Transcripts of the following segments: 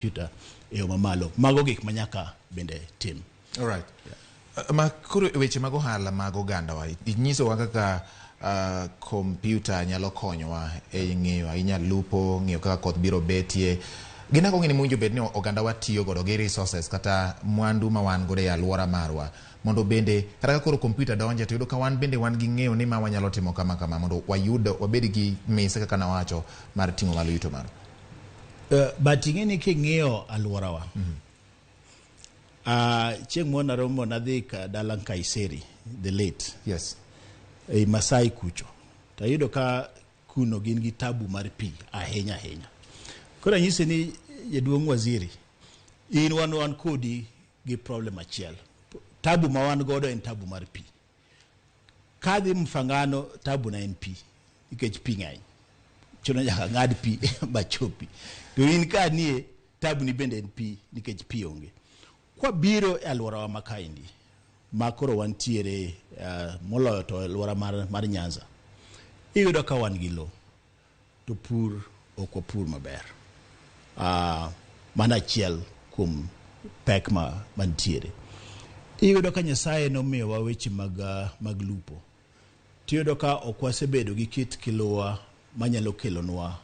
Computer e yo mamalo. Mago gik ma nyaka bende tim. Alright. Ma koro e weche mag ohala mag ogandawa, inyisowa kaka kompyuta nyalo konyowa e ng'eyo ahinya lupo, ng'eyo kaka koth biro betie. Gin ang'o gini mowinjo bed ni ogandawa tiyo godo gi resources kata mwandu ma wan godo e alwora marwa mondo bende kata ka koro kompyuta donje to yudo ka wan bende wan gi ng'eyo ni ma wanyalo timo kama kama mondo wayud wabed gi mise kaka nawacho mar ting'o malo yuto marwa. But ing'e ni king'iyo alworawa chieng' moro naromo nadhi ka dala Nkaiseri the late ei Masai kucho to ayudo ka kuno gin gi tabu mar pi ahinya ahinya. Koro anyise ni jaduong' waziri in wan kodi gi problem achiel. Tabu ma wan godo en tabu mar pi. Kadhi Mfangano tabu na en pi nikech pi ng'eny. Chuno nyaka ng'ad pi machopi. To in ka nie tabu ni bende en pi nikech pi onge. Kwabiro e alworawa ma kaendi ma koro wantiere moloyo to alwora mar Nyanza, iyudo ka wan gi lo to pur ok wapur maber. Mano achiel kuom pek ma mantiere. Iyudo ka Nyasaye nomiyowa weche mag lupo. Tiyudo ka ok wasebedo gi kit kiluwa manyalo kelonwa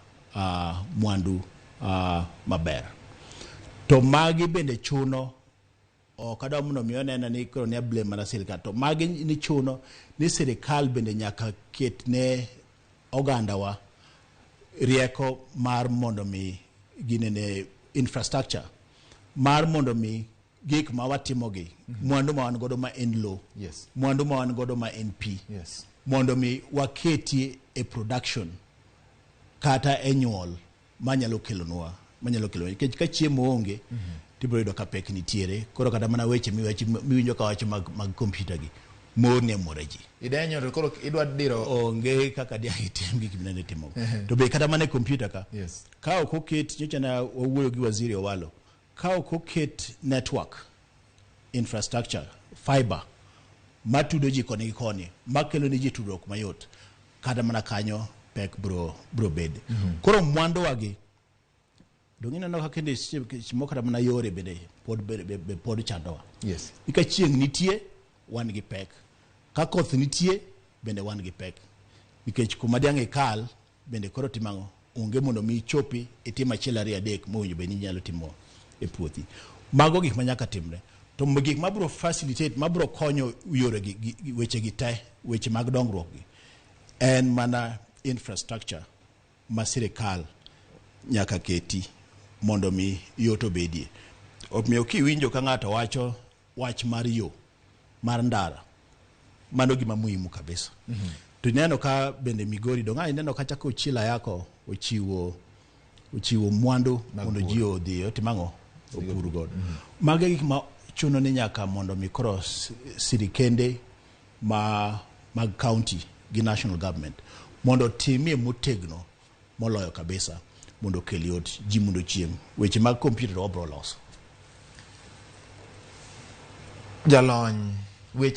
mwandu maber. To magi bende chuno ok adwa mondo mi onena ni koro ni blame mana sirikal to magi ni chuno ni sirikal bende nyaka ket ne ogandawa rieko mar mondo mi ginene infrastructure mar mondo mi gik ma watimogi mwandu ma wan godo ma en lo mwandu ma wan godo ma en pi mondo mi waketi e production kata e nyuol manyalo kelonwa manyalo kelonwa nikech ka chiemo onge tibiro yudo ka pek nitiere koro kata mana weche miwinjo ka wacho mag kompyuta gi morni amora ji Idenyo to koro idwa diro onge kaka diang' itim gik minene timo to be kata mana e kompyuta ka ka ok oket nyocha na wawuoyo gi waziri Owalo ka ok oket network infrastructure fiber matudo ji koni gi koni makelo ni ji tudruok mayot kata mana kanyo pek bro bede. Koro mwanduwagi dong' ineno ka kendo seche moko kata mana yore bende pod be pod chandowa. Ni ka chieng' nitie wan gi pek, ka koth nitie bende wan gi pek nikech kuma diang' ikal bende koro timo ang'o onge mondo mi ichopi itim achiel ariyo adek mowinjo bed ni inyalo timo e puothi. Mago gik ma nyaka timre. To gik mabiro facilitate mabiro konyo yore gi weche gi te weche mag dongruok gi en mana infrastructure ma sirikal nyaka keti mondo mi yot obedie. Omiyo kiwinjo ka ng'ato wacho wach mar yo mar ndara mano gima muhimu kabisa. To ineno ka bende Migori dong' ineno ka chako Ochila yako ochiwo mwandu mondo ji odhi otim ang'o opur godo. Mago e gik ma chuno ni nyaka mondo mi koro sirikende ma mag county gi national government mondo otimie motegno moloyo kabisa mondo okel yot ji mondo ochiem. Weche mag kompyuta to wabro loso. Jalony